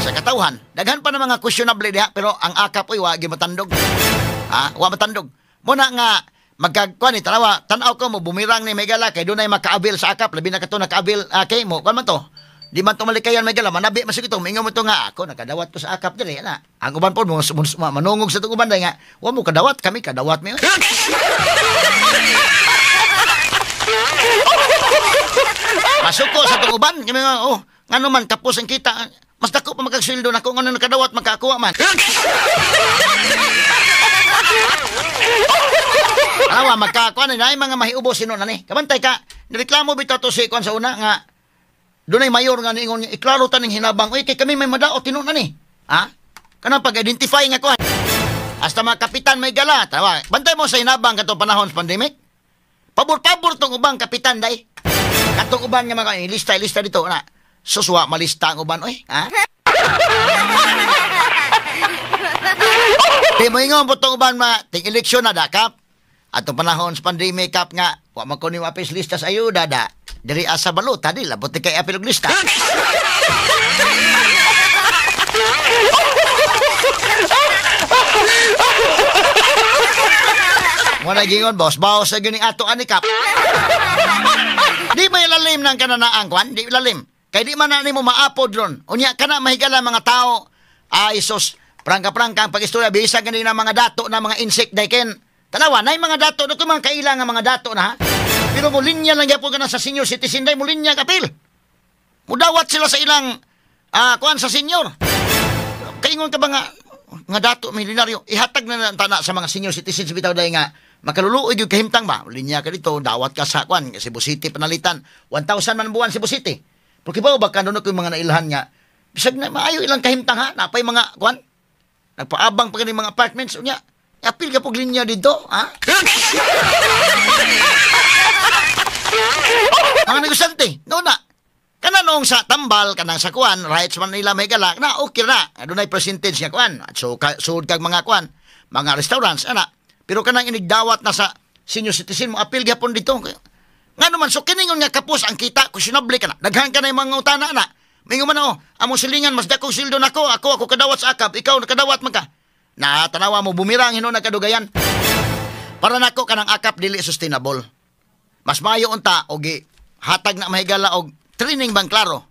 sa katawhan. Daghan pa na mga questionable diha pero ang akap oy wa gyud matandog. Ah, wa matandog. Muna nga magkagkuan ni tanawa, tan-aw ko mo bumirang ni Megala kay dunay makaabil sa akap, labi na kato nakaabil kay mo. Kuan man to. Di man to malikayan Megala, manabi man siguro to. Mingon mo to nga ako nakadawat ko sa akap diri ana. Ang uban po mo manungog sa tong uban day nga, wa mo kadawat kami kadawat mi. Masuko sa tong uban kami nga oh, ngano man kapos ang kita. Mas dako pa magkasweldo nako ngano nakadawat makakuha man. Awa magkakuha na ay mga mahiubos sino na ni. Kabantay ka, nireklamo bitaw to si kuan sa una nga dunay mayor nga niingon niya, iklaro ta ning hinabang, uy, kay kami may madaot tinuod na ni. Ha? Kanang pag-identify nga kuan. Hasta mga kapitan may gala. Tawa, bantay mo sa hinabang katong panahon sa pandemic. Pabor-pabor tong ubang kapitan day. Katong uban nga mga ilista, ilista dito na. Suswa malista ang uban oy, ha? Di mo ingon po tong uban ma ting eleksyon na da kap. Atong panahon sa pandemic kap nga wa man ko ni apis lista sa ayuda da. Diri asa balota di labot kay apil og lista. Wala gingon boss, baos sa gyud ato ani kap. Di ba ilalim ng kananaang kwan? Di ilalim. Kay di man na nimo maapod ron. Unya kana mahigala mga tao. Ay sus, prangka-prangka ang pag-istorya bisag gani na mga dato na mga insect dayken. Tanawa nay mga dato do mga kaila nga mga dato na ha. Pero mulinya lang gyapon kana sa senior citizen day mulinya kapil. Mudawat sila sa ilang kuan sa senior. Kaingon ka ba nga dato milyonaryo ihatag na lang tana sa mga senior citizens bitaw day nga makaluluoy gyud kahimtang ba. Linya ka dito, dawat ka sa kuan Cebu City panalitan 1,000 man buwan Cebu City. Porque ba ba kanuno ko mga nailhan nga bisag na maayo ilang kahimtang ha, napay mga kuan nagpaabang pa kani mga apartments unya. Apil ka pog linya dito, ha? Mga negosyante, no na. Kana noong sa tambal, kanang sa kuan, rights man nila may galak, na okay na. Adunay percentage nga kuan. So, suod kag mga kuan, mga restaurants, ana. Pero kanang inigdawat na sa senior citizen mo, apil gyapon dito. Nga naman, so kiningon nga kapos ang kita, questionable ka na. Daghan ka na yung mga utana, ana. Mingo man ako, among silingan, mas dakong sildo nako, ako kadawat sa akap, ikaw nakadawat man ka. Na tanawa mo, bumirang hinon nagkadugayan. Para nako kanang akap dili sustainable. Mas maayo unta og hatag na mahigala og training bang klaro.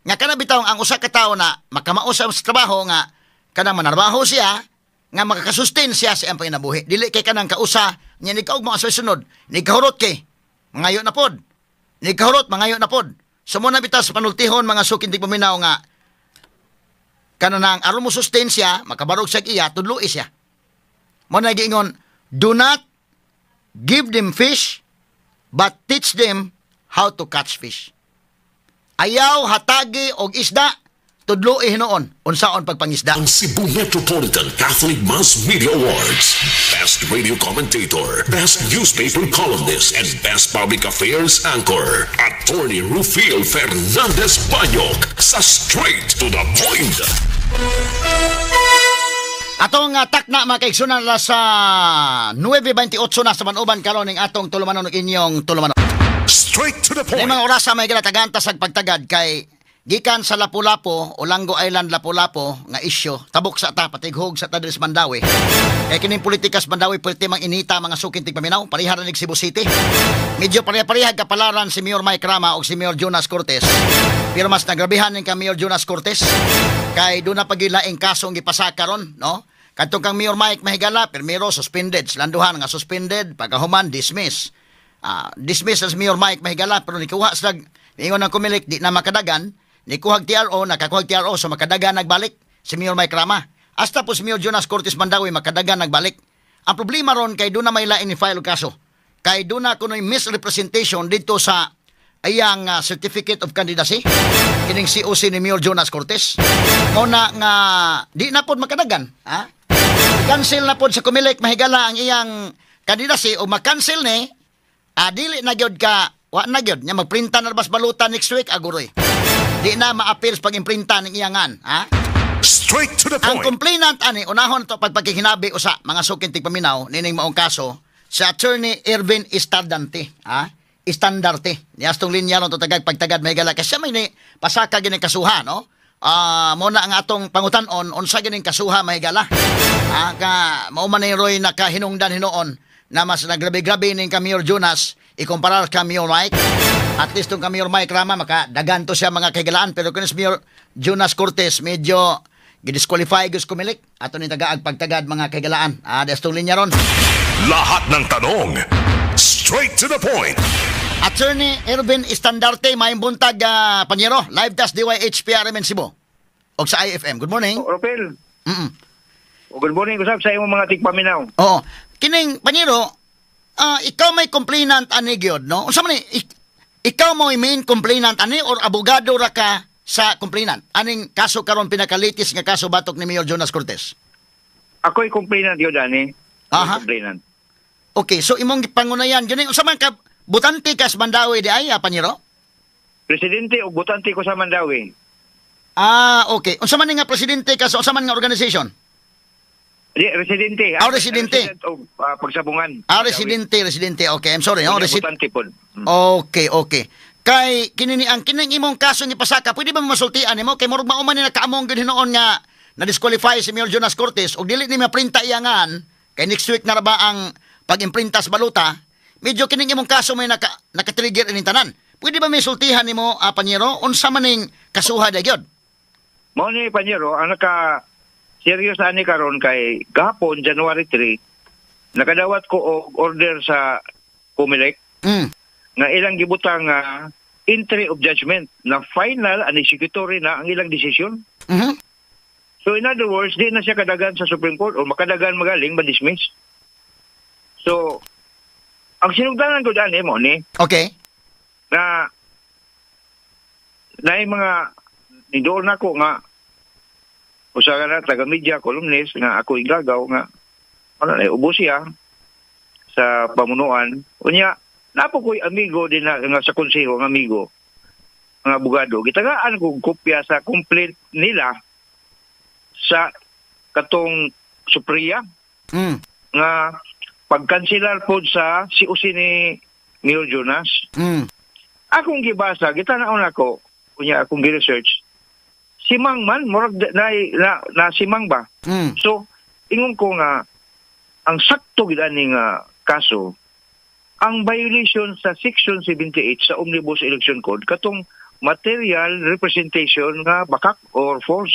Nga kana bitaw ang usa ka tawo na makamao sa trabaho nga kanang manarbaho siya nga makakasustain siya sa iyang panginabuhi. Dili kay kanang kausa nya nikaugma sa sunod, nikahurot kay mangayo na pod. Nikahurot mangayo na pod. So mo na bitaw sa panultihon mga sukin di paminaw nga kanang aron mo sustain siya, makabarog siya iya, tudloi siya. Mo na giingon, do not give them fish, but teach them how to catch fish. Ayaw hatagi og isda, tudloi hinuon unsaon pagpangisda. Ang Cebu Metropolitan Catholic Mass Media Awards, Best Radio Commentator, Best Newspaper Columnist, and Best Public Affairs Anchor, Attorney Rufil Fernandez Banyok sa Straight to the Point. Atong takna mga kaigsunan sa 9:28 na sa manuban karon ning atong tulumanon inyong tulumanon. Straight to the point. May mga orasa may ginataganta sa pagtagad kay gikan sa Lapu-Lapu, Olango Island Lapu-Lapu nga isyu, tabok sa ta patighog sa ta diri sa Mandaue. Kay kining politika sa Mandaue pwede mang inita mga sukin tigpaminaw, pareha ra nig Cebu City. Medyo pareha-pareha kapalaran si Mayor Mike Rama og si Mayor Jonas Cortes. Pero mas nagrabihan ning ka Mayor Jonas Cortes kay doon na pagilaing kasong gipasaka ron, no? Kadtong kang Mayor Mike mahigala, primero suspended, silanduhan nga suspended, pagkahuman dismiss. Dismiss as Mayor Mike mahigala pero nikuha sila ingon ng Comelec di na makadagan. Nikuhag TRO, nakakuhag TRO, so makadagan nagbalik si Mayor Mike Rama. Hasta po si Mayor Jonas Cortes Mandaue, makadagan nagbalik. Ang problema ron kay doon na may lain ni file kaso. Kay doon na kuno'y misrepresentation dito sa ayang Certificate of Candidacy, kining COC ni Mayor Jonas Cortes. Muna nga, di na po makadagan. Ha? Cancel na po sa Comelec, mahigala ang iyang candidacy o makancel ni, dili na gyud ka, wa na gyud, nya magprinta na bas baluta next week, aguroy. Di na ma-appeal sa pag-imprinta ng iyangan, ha? Straight to the point. Ang complainant ani unahon to pagpagkihinabi usa mga sukin tigpaminaw nining maong kaso sa Attorney Irvin Estandarte, ha? Estandarte. Niastong linya ron to tagag pagtagad mahigala kasi may ni pasaka gini kasuha, no? Mo na ang atong pangutan-on unsa gining kasuha mahigala. Ha, ka mao man ni Roy nakahinungdan hinuon na mas nagrabe-grabe ning ka Mayor Jonas ikumparar ka Mayor Mike. At least tong ka Mayor Mike Rama makadagan to siya mga kahigalaan pero kun si Mayor Jonas Cortes medyo gidisqualify gyud Comelec ato ning tagaag pagtagad mga kahigalaan. Destong linya ron. Lahat ng tanong straight to the point. Attorney Irvin Estandarte, maayong buntag, panyero, live tas DYHPRM in Cebu. Og sa IFM. Good morning. Oh, Ropel. Oh, good morning usab sa imong mga tigpaminaw. Oo. Kining panyero, ikaw may complainant ani gyud, no? Unsa man ni ikaw mo main complainant ani or abogado ra ka sa complainant? Aning kaso karon, pinaka-latest nga kaso batok ni Mayor Jonas Cortez? Ako'y complainant yun, ani. Complainant. Okay, so imong gipangunayan gyud, unsa man ka, butante ka sa Mandaue di ay, panyero? Presidente o butante ko sa Mandaue. Ah, okay. Unsa man ni nga presidente ka sa unsa man nga organization? Di, residente. Ah, residente. Resident o pagsabungan. Ah, residente, residente. Okay, I'm sorry. Oh, Unya, butante pod. Okay. Kay kini ni ang kining imong kaso ni pasaka, pwede ba masultian nimo kay murag mao man ni nakaamong gyud hinuon nga na-disqualify si Mayor Jonas Cortez ug dili ni maprinta iyangan kay next week na ra ba ang pag-imprinta sa baluta? Medyo kining imong kaso may naka-trigger ining tanan. Pwede ba may sultihan nimo, panyero, unsa man ning kasuha da gyud? Mao ni, panyero, ang naka serious ani karon kay gahapon, January 3, nakadawat ko og order sa COMELEC nga ilang gibutang nga entry of judgment na final and executory na ang ilang desisyon. So in other words, di na siya kadagan sa Supreme Court o makadagan magaling ma-dismiss. So, ang sinugdanan ko dyan, mo ni, na na mga nidool na ko nga usa ka na taga media columnist nga ako igagaw nga ano na ubos siya sa pamunuan. Unya napo ko'y amigo din na nga sa konseho nga amigo nga abogado, gitagaan ko kopya sa complaint nila sa katong Supriya nga pagkanselar pod sa COC ni Mayor Jonas. Akong gibasa, gitanaw nako, unya akong gi-research. Simang man, murag na simang ba? So, ingon ko nga ang sakto gid ani nga kaso, ang violation sa Section 78 sa Omnibus Election Code, katong material representation nga bakak or false.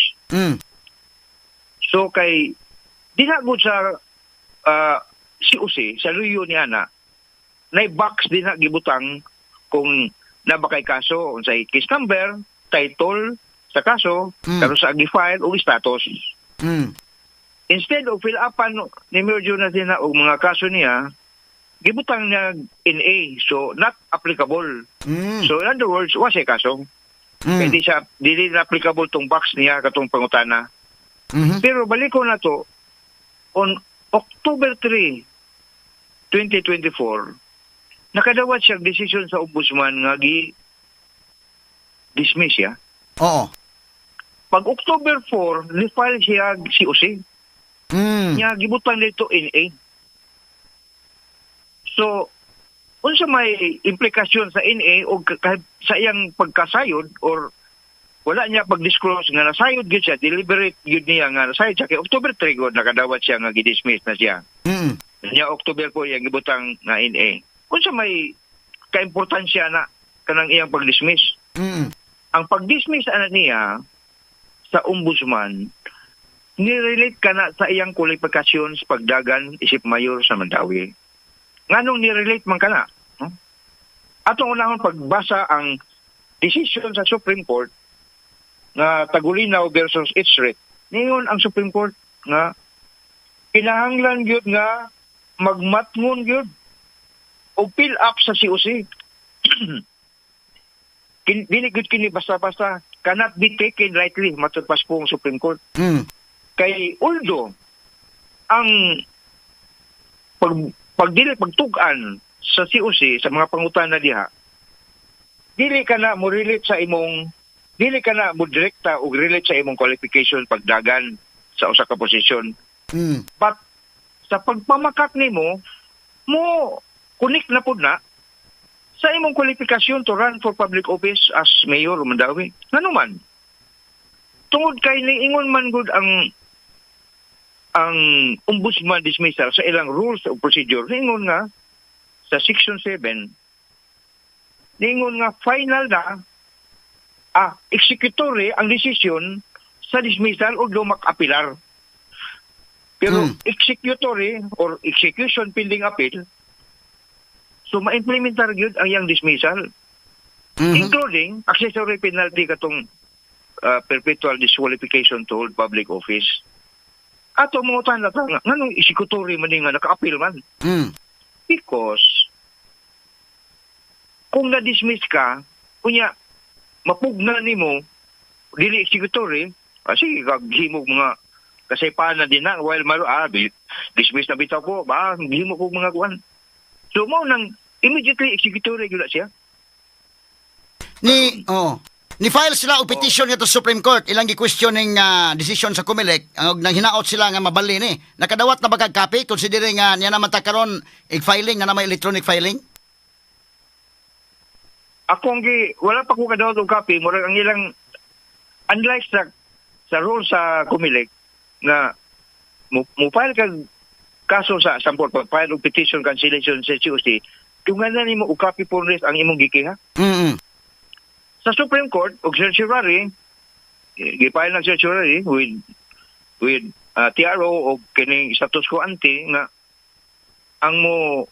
So kay dinha gud sa COC sa luyo ni ana, nay box din na gibutang kung naba kay kaso, unsay case number, title sa kaso, karon sa gi-file o status. Instead of fill upan ni Mayor Jonas din na og mga kaso niya, gibutang niya NA, so not applicable. So in other words, wa siya kaso. Kay di siya dili na applicable tong box niya katong pangutana. Pero balik ko na to, on October 3, 2024, nakadawat siya decision sa ombudsman nga gi dismiss siya. Pag October 4, ni-file siya COC. Nya gibutang dito NA. So, unsa may implikasyon sa NA o sa iyang pagkasayod or wala niya pag-disclose nga nasayod gyud siya, deliberate gyud niya nga nasayod siya kay October 3 gud nakadawat siya nga gi-dismiss na siya. Nya October 4 iyang gibutang nga NA. Unsa may kaimportansya na kanang iyang pag-dismiss? Ang pag-dismiss ana niya sa ombudsman, nirelate ka na sa iyang kwalifikasyon sa pagdagan isip mayor sa Mandaue. Nganong nirelate man ka na? No? Atong unahon pagbasa ang decision sa Supreme Court nga Tagulinaw versus Itchret. Ningon ang Supreme Court nga kinahanglan gyud nga magmatngon gyud o fill up sa COC. Dili gyud kini basta-basta, cannot be taken lightly, matud pas po ang Supreme Court. Kay although ang pag pagdili pagtug-an sa COC sa mga pangutana diha, dili ka na mo relate sa imong, dili ka na mo direkta og relate sa imong qualification pagdagan sa usa ka posisyon, but sa pagpamakak nimo mo connect na pud na sa imong kwalifikasyon to run for public office as mayor of Mandaue. Ngano man? Tungod kay niingon man gud ang ombudsman dismissal sa ilang rules of procedure, niingon nga sa section 7, niingon nga final na, executory ang desisyon sa dismissal o mak-apilar. Pero executory or execution pending appeal, so ma-implementar gyud ang iyang dismissal, including accessory penalty katong perpetual disqualification to hold public office. Ato mga na ta nga nganong executory man ni nga naka-appeal man? Because kung na-dismiss ka, kunya mapugna nimo dili executory, sige kag himog mga kasaypanan na din na while malo dismiss na bitaw ko ba, himo ko mga kuan. So mao nang immediately executory gyud na siya. Ni oh ni file sila og petition ngadto sa Supreme Court. Ilang gi-questioning decision sa COMELEC ang nang hinaot sila nga mabali ni. Nakadawat na ba kag copy, considering nga niya naman ta karon i-filing na naman electronic filing? Akong gi wala pa ko kadawat og copy. Murag ang ilang, unlike sa rule sa COMELEC nga mo file kag kaso sa sample, pag file og petition cancellation sa COC, dunganan nimo og copy porn ang imong gikiha. Sa Supreme Court og certiorari, gi-file ng certiorari with TRO og kining status quo ante nga ang mo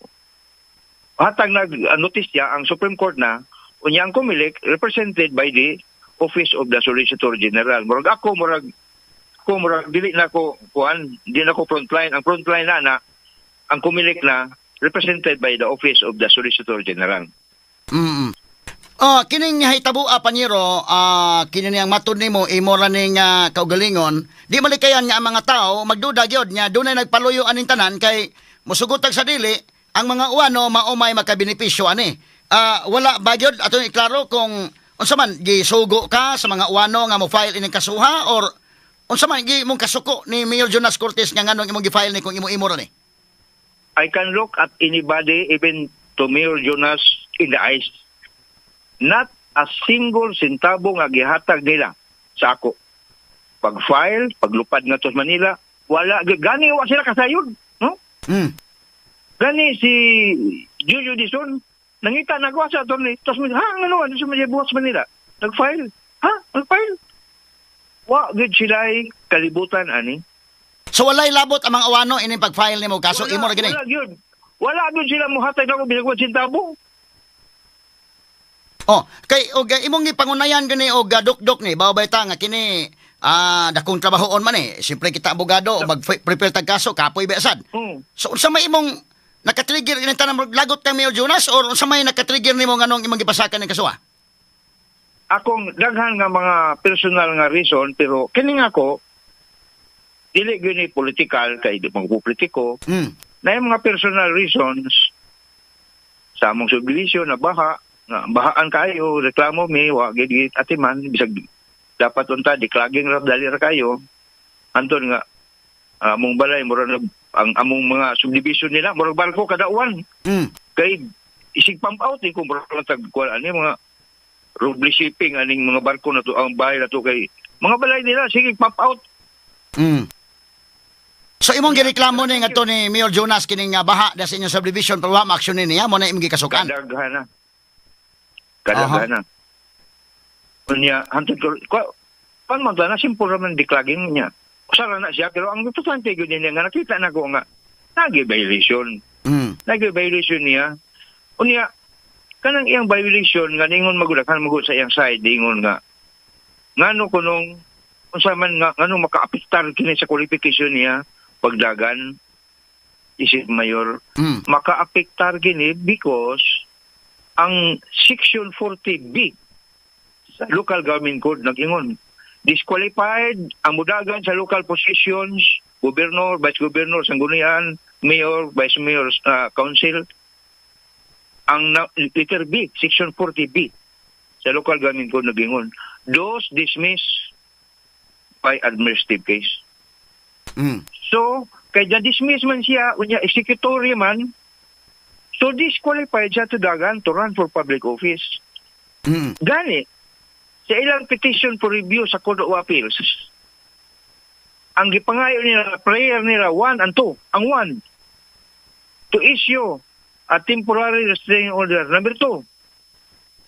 hatag nag notice niya ang Supreme Court na. Unya ang COMELEC represented by the Office of the Solicitor General. Murag ako, murag dili na ko kuan, di na ko frontline. Ang frontline na na ang COMELEC na represented by the Office of the Solicitor General. Oh, kining hitabo, Panyero, kini niyang matud nimo imo ra ning kaugalingon, di malikayan nga ang mga tao magduda gyud nga dunay nagpaluyo aning tanan kay musugotag sa dili ang mga uwano mao may makabenepisyo ani. Wala ba gyud atong iklaro kung unsa man gisugo ka sa mga uwano nga mo file ining kasuha or unsa man gi mong kasuko ni Mayor Jonas Cortez nga nganong imong gi-file ni kung imo-imo ra ni? I can look at anybody, even to Mayor Jonas, in the eyes. Not a single centavo nga gihatag nila sa ako. Pag-file, paglupad nga to sa Manila, wala. Gani wa sila kasayod. No? Gani si Julio Dizon, nangita na ko sa attorney. Tapos, ha, ano, ano sa buhat sa Manila? Nag-file. Ha? Nag-file? Wa, gud sila kalibutan, ani. So walay labot ang mga uwano ining pag-file nimo kaso Wala, imo ra gini. Wala gyud. Wala gyud sila muhatag nako bisag 1 centavo. Oh, kay og imong gipangunayan gani og dukdok ni bawo ta nga kini dakong trabahoon man eh. Siyempre kita abogado mag-prepare tag kaso kapoy ba sad. So unsa may imong nakatrigger ini tanan, lagot kang Mayor Jonas, or unsa may nakatrigger nimo nganong imong gipasakan ning kasuha? Akong daghan nga mga personal nga reason, pero kini nga ako dili gyud ni political kay di man ko politiko na yung mga personal reasons sa among subdivision na baha nga bahaan kayo, reklamo mi, wa gid gid atiman bisag dapat unta declogging ra, dali ra kayo. Anton nga among balay mura nag ang among mga subdivision nila murag barko kada uwan kay isig pump out eh, kung murag lang tag kuan ani mga Roble Shipping aning mga barko na to, ang bahay na to, kay mga balay nila sige pump out. So imong gireklamo ni ngadto ni Mayor Jonas kining baha da sa inyong subdivision pero wa ma-action ni niya, mo na imong gikasukan. Kadaghan na. Kadaghan na. Unya hantod ko pan man na simple ra man declogging niya. Usara na siya, pero ang importante gyud niya nga nakita na ko nga nagi violation. Nagi violation niya. Unya kanang iyang violation nga ningon magud kan magud sa iyang side, ingon nga ngano kunong unsa man nga ngano makaapektar kini sa qualification niya pagdagan isip mayor. Makaapektar kini because ang Section 40B sa Local Government Code nag-ingon disqualified ang mudagan sa local positions, gobernador, vice governor, sanggunian, mayor, vice mayor, council. Ang letter B, Section 40B sa Local Government Code nag-ingon those dismissed by administrative case. So, kay na-dismiss man siya, unya executory man, so disqualified siya to dagan to run for public office. Gani, sa ilang petition for review sa Court of Appeals, ang gipangayo nila, prayer nila, 1 and 2. Ang 1, to issue a temporary restraining order. Number 2,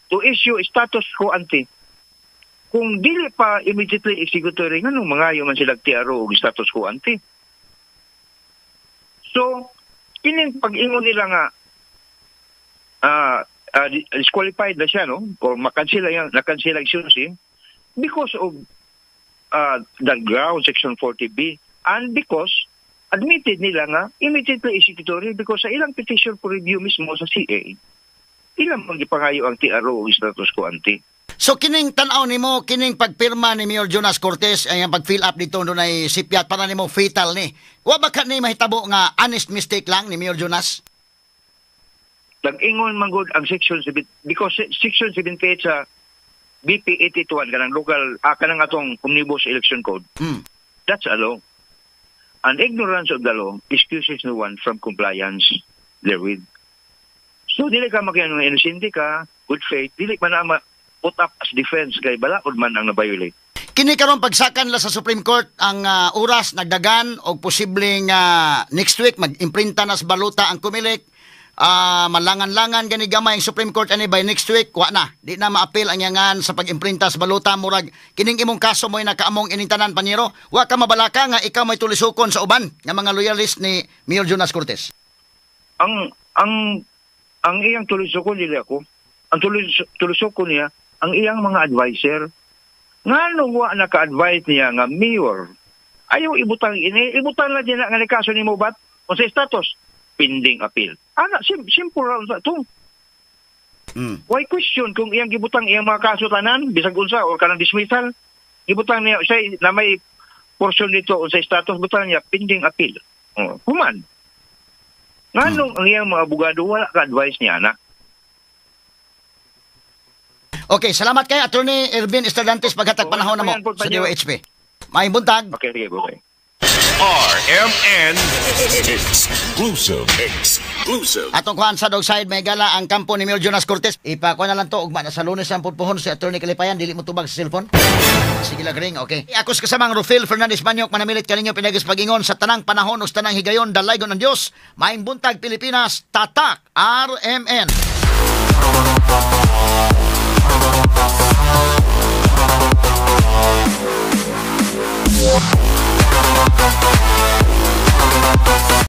to issue status quo ante. Kung dili pa immediately executory, nganong mangayo man sila TRO og status quo ante? So, kining pag-ingon nila nga disqualified na siya, no? Or makansela yan, nakansela ang COC because of that ground, Section 40B, and because admitted nila nga immediately executory because sa ilang petition for review mismo sa CA, ilang mang gipangayo ang TRO o status quo ante. So kining tan-aw nimo, kining pagpirma ni Mayor Jonas Cortes ay ang pag-fill up dito dunay CPIAT, para nimo fatal ni. Wa ba ka ni mahitabo nga honest mistake lang ni Mayor Jonas? Nag-ingon man gud ang section 7 because section 78 sa BP 881, kanang local, kanang atong Omnibus Election Code. That's a law. And ignorance of the law excuses no one from compliance therewith. So dili ka makiyan nga inosente ka, good faith, dili man na put up as defense kay balaod man ang na-violate. Kini karon pagsakan la sa Supreme Court ang oras nagdagan og posibleng next week mag-imprinta na sa balota ang Comelec. Malangan-langan gani gamay ang Supreme Court ani, by next week wa na, di na maapil ang yangan sa pag-imprinta sa balota. Murag kining imong kaso mo'y nakaamong ining tanan, panyero. Wa ka mabalaka nga ikaw may tulisukon sa uban nga mga loyalist ni Mayor Jonas Cortes? Ang iyang tulisukon dili ako. Ang tulisukon niya ang iyang mga advisor. Nganong wa naka-advise niya nga, "Mayor, ayaw ibutang ini, ibutang na din na nga ni kaso nimo bat unsa status? Pending appeal." Ana, simple ra unsa to. Why question kung iyang gibutang iyang mga kaso tanan bisag unsa or kanang dismissal gibutang niya siya na may portion dito, unsa status, butang niya pending appeal. Oh, human. Nganong ang iyang mga abogado wala ka advice niya na? Okay, salamat kay Attorney Ervin Estradantes paghatag panahon namo Yan po, sa Panyo. DOHP. Maayong buntag. Okay, sige, okay. RMN Exclusive. Exclusive. Atong kuhan sa dog side, may gala ang kampo ni Mayor Jonas Cortes. Ipakuha na lang to ugma na sa Lunes ang puhon si Attorney Kalipayan, dili mo tubag sa cellphone. Sige lang ring, okay. Ako sa kasamang Rufil Fernandez Manyok manamilit kaninyo pinagis pagingon sa tanang panahon o sa tanang higayon, dalaygon ng Dios. Maayong buntag, Pilipinas, Tatak RMN.